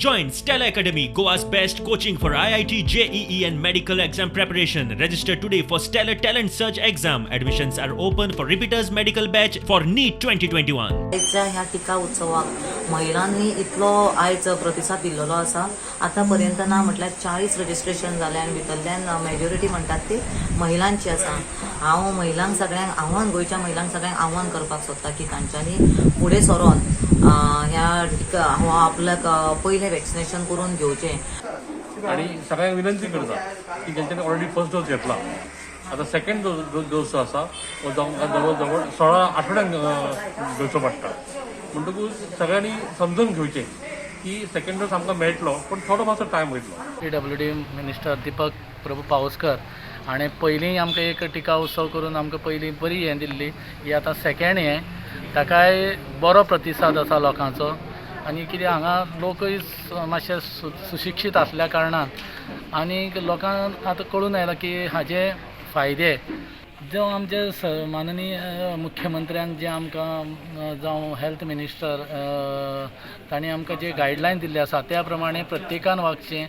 Join Stella Academy, Goa's best coaching for IIT, JEE and medical exam preparation. Register today for Stellar Talent Search exam. Admissions are open for repeaters medical batch for NEET 2021. आयच्या ह्या टिका उत्सवाक महिलांनी इतलो आयज प्रतिसाद दिल्लो आसा. आतां पर्यंत ना म्हटल्यार 40 रजिस्ट्रेशन जालें आनी भितरल्यान मेजॉरिटी म्हणटात ती महिलांची आसा. हांव महिलांक सगळ्यांक आव्हान, गोंयच्या महिलांक सगळ्यांक आव्हान करपाक सोदता की तांच्यांनी फुडें सरोन ह्या टिका हो आपल्याक पयलें वॅक्सिनेशन करून घेवचें. आणि सगळ्यांक विनंती करता की ज्यांच्यानी ऑलरेडी फर्स्ट डोस घेतला, आता सेकंड डोस डोस जो आसा तो जावं जवळ जवळ 16 आठवड्यांक घेवचो पडटा. म्हणटकूच सगळ्यांनी समजून घेवचें की सेकंड डोस आमकां मेळटलो, पूण थोडो मातसो टायम वयतलो. पीडब्ल्यूडी मिनिस्टर दीपक प्रभू पावसकर हाणें पयलीं आमकां एक टिका उत्सव करून आमकां पयलीं बरी हें दिल्ली. ही आतां सेकेंड हें, ताकाय बरो प्रतिसाद आसा लोकांचो. आनी कितें हांगा लोकूय मातशे सुशिक्षीत आसल्या कारणान आनी लोकांक आतां कळून आयलां की हाजे फायदे. जावं आमचे माननीय मुख्यमंत्र्यान जे आमकां, जावं हेल्थ मिनिस्टर, तांणी आमकां जे गायडलायन दिल्ले आसा त्या प्रमाणे प्रत्येकान वागचें.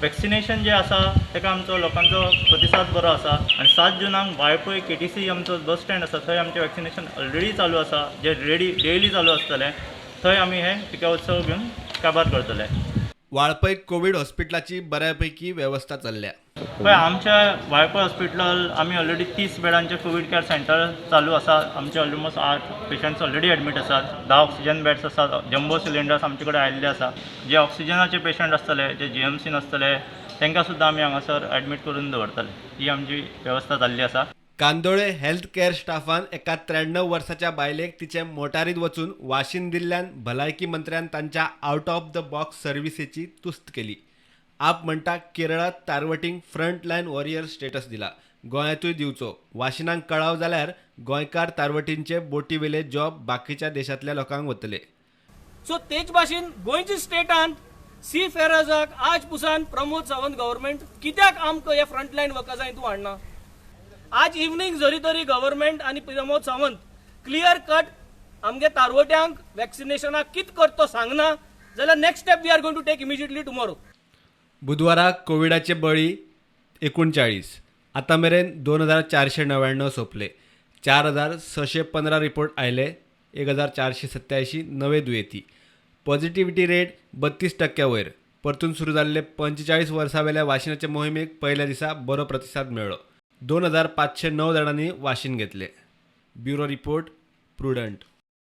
वॅक्सिनेशन जें आसा ताका आमचो लोकांचो प्रतिसाद बरो आसा आनी 7 जुनाक वाळपय केटीसी आमचो बस स्टँड आसा, थंय आमचें वॅक्सिनेशन ऑलरेडी चालू आसा, जे रेडी डेली चालू आसतलें. थंय आमी हे टिका उत्सव घेवन काबार करतले. वाळपय कोवीड हॉस्पिटलाची बऱ्यापैकी वेवस्था चल्ल्या. पळय, आमच्या वाळपय हॉस्पिटल आमी ऑलरेडी 30 बेडांचें कोवीड कॅर सेंटर चालू आसा. आमचे ऑलमोस्ट 8 पेशंट्स ऑलरेडी एडमीट आसात. 10 ऑक्सिजन बेड्स आसात. जम्बो सिलिंडर्स आमचे कडेन आयिल्ले आसा. जे ऑक्सिजनाचे पेशंट आसतले, जे जीएमसीन आसतले, तांकां सुद्दां आमी हांगासर एडमीट करून दवरतले. ही आमची वेवस्था जाल्ली आसा. कांदोळे हेल्थ केअर स्टाफान एका 93 वर्साच्या बायलेक तिचे मोटारीत वचून वाशीन दिल्ल्यान भलायकी मंत्र्यान तांच्या आउट ऑफ the box सर्व्हिसेची तुस्त केली. आप म्हणटा, केरळात तारवटींक फ्रंट लायन वॉरियर स्टेटस दिला, गोंयांतूय दिवचो. वाशिनांक कळाव जाल्यार गोंयकार तारवटींचे बोटीवेले जॉब बाकीच्या देशांतल्या लोकांक वतले. सो तेच भाशेन गोंयच्या स्टेटांत सी फेरर्साक आज पुसान प्रमोद सावंत गव्हर्मेंट कित्याक आमकां हे फ्रंटलायन वर्कर्सां हितून हाडना? आज इवनींग जरी तरी गव्हर्मेंट आनी प्रमोद सावंत क्लियर कट आमगे तारवट्यांक वॅक्सिनेशनाक कित करता तो सांगना जाल्यार next step we are going to take immediately tomorrow. बुधवारा कोविडाचे बळी 39. आतां मेरेन 2499 सोंपले. 4615 रिपोर्ट आयले. 1487 नवे दुयेंती. पॉझिटिव्हिटी रेट 32% वयर. परतून सुरू जाल्ले 45 वर्सां वेल्या वाशिनाचे मोहिमेक पयल्या दिसा बरो प्रतिसाद मेळ्ळो. 2509 जाणांनी वाशीन घेतले. Bureau report, Prudent.